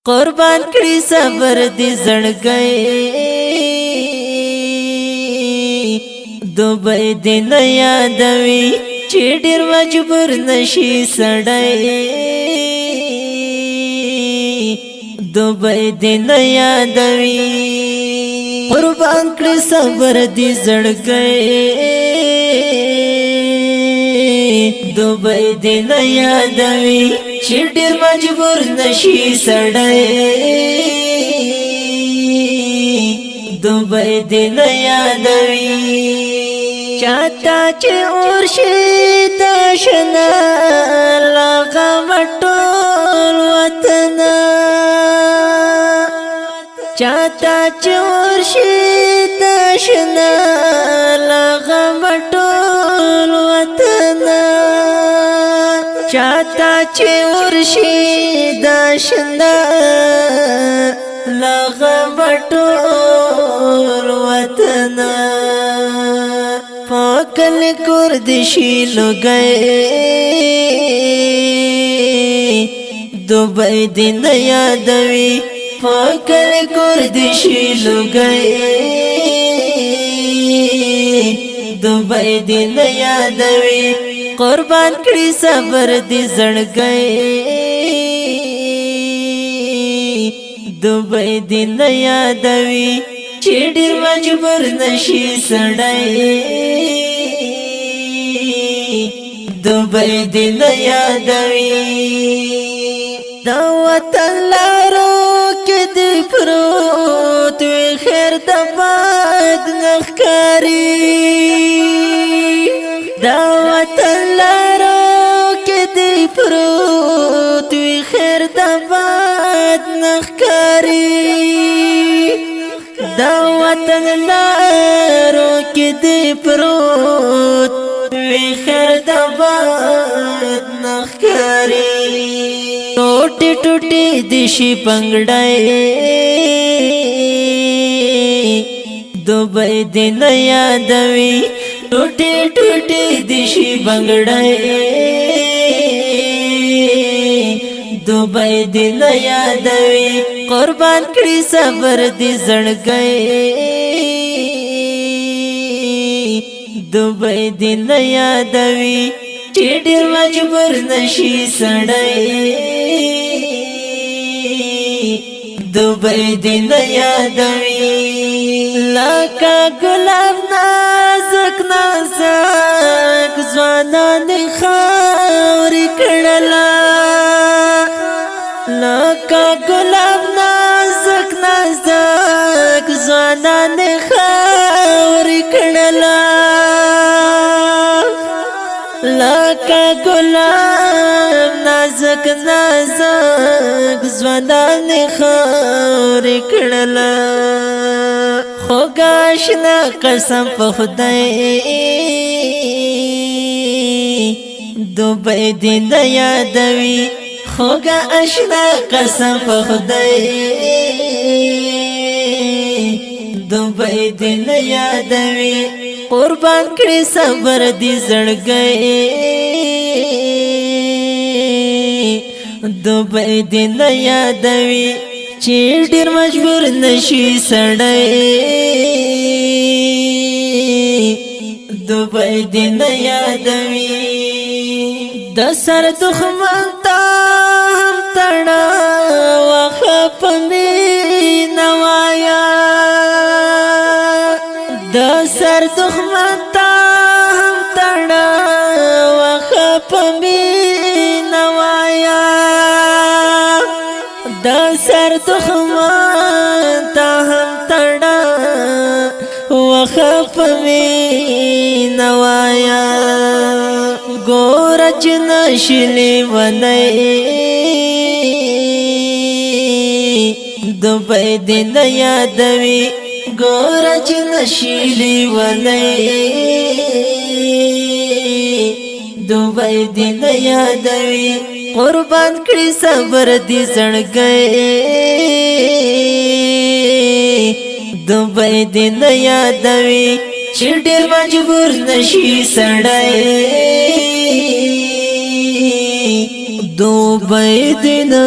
قربان کړي صبر دې زړګي، دوبۍ دې نه یادوي چې ډیر مجبور نشي سړی، دوبۍ دې نه یادوي۔ قربان کړي صبر دې زړګي، دوبۍ دې نه یادوي چې ډیر مجبور نشي سړی، دوبۍ دې نه یادوي۔ چاته چې اور شي د شنا لغه ټول وطن، چاته چې اور شي د شنا لغه ټول وطن، چاته چې ورشي د شنا لغه ټول وطن، پاکل کور دې شي لګي، دوبۍ دې نه یادوي۔ پاکل کور دې شي لګي، دوبۍ دې نه یادوي۔ قربان کړي صبر دې زړګي، دوبۍ دې نه یادوي چې ډیر مجبور نشي سړی، دوبۍ دې نه یادوي۔ د وطن لارو کې دې پروت وي خیر د باد نخکاری، د وطن لارو کې دې پروت وي خیر د باد نخکاری، د وطن لارو کې دې پروت وي خیر د باد نخکاری، ټوټي ټوټي دشي پنګړای، دوبۍ دې نه یادوي۔ ټوټي ټوټي دشي بنګړای، دوبۍ دې نه یادوي۔ قربان کړي صبر دې زړګي، دوبۍ دې نه یادوي چې ډیر مجبور نشي سړی، دوبۍ دې نه یادوي۔ لکه ګلاب نازک نازک ځوانان خاورې کړله، لکه ګلاب نازک نازک ځوانان خاورې کړله، لکه ګلاب نازک نازک ځوانان خاورې کړله۔ خوږه قسم په خدای، دوبۍ دې نه یادوي۔ خوږه اشنا قسم په خدای، دوبۍ دې نه یادوي۔ قربان کړي صبر دې زړګي، دوبۍ دې نه یادوي چې ډیر مجبور نشي سړی، دوبۍ دې نه یادوي۔ د سر دښمن ته هم تړه وخه په نوایا، د سر دښمن ته هم تړه وخه په نوایا، د سر دښمن ته هم تړه وخه په نوایا، ګور چې نشلی ونی، دوبۍ دې نه یادوي۔ ګور چې نشلی ونی، دوبۍ دې نه یادوي۔ قربان کړي صبر دې زړګي، دوبۍ دې نه یادوي چې ډیر مجبور نشي سړی، دوبۍ دې نه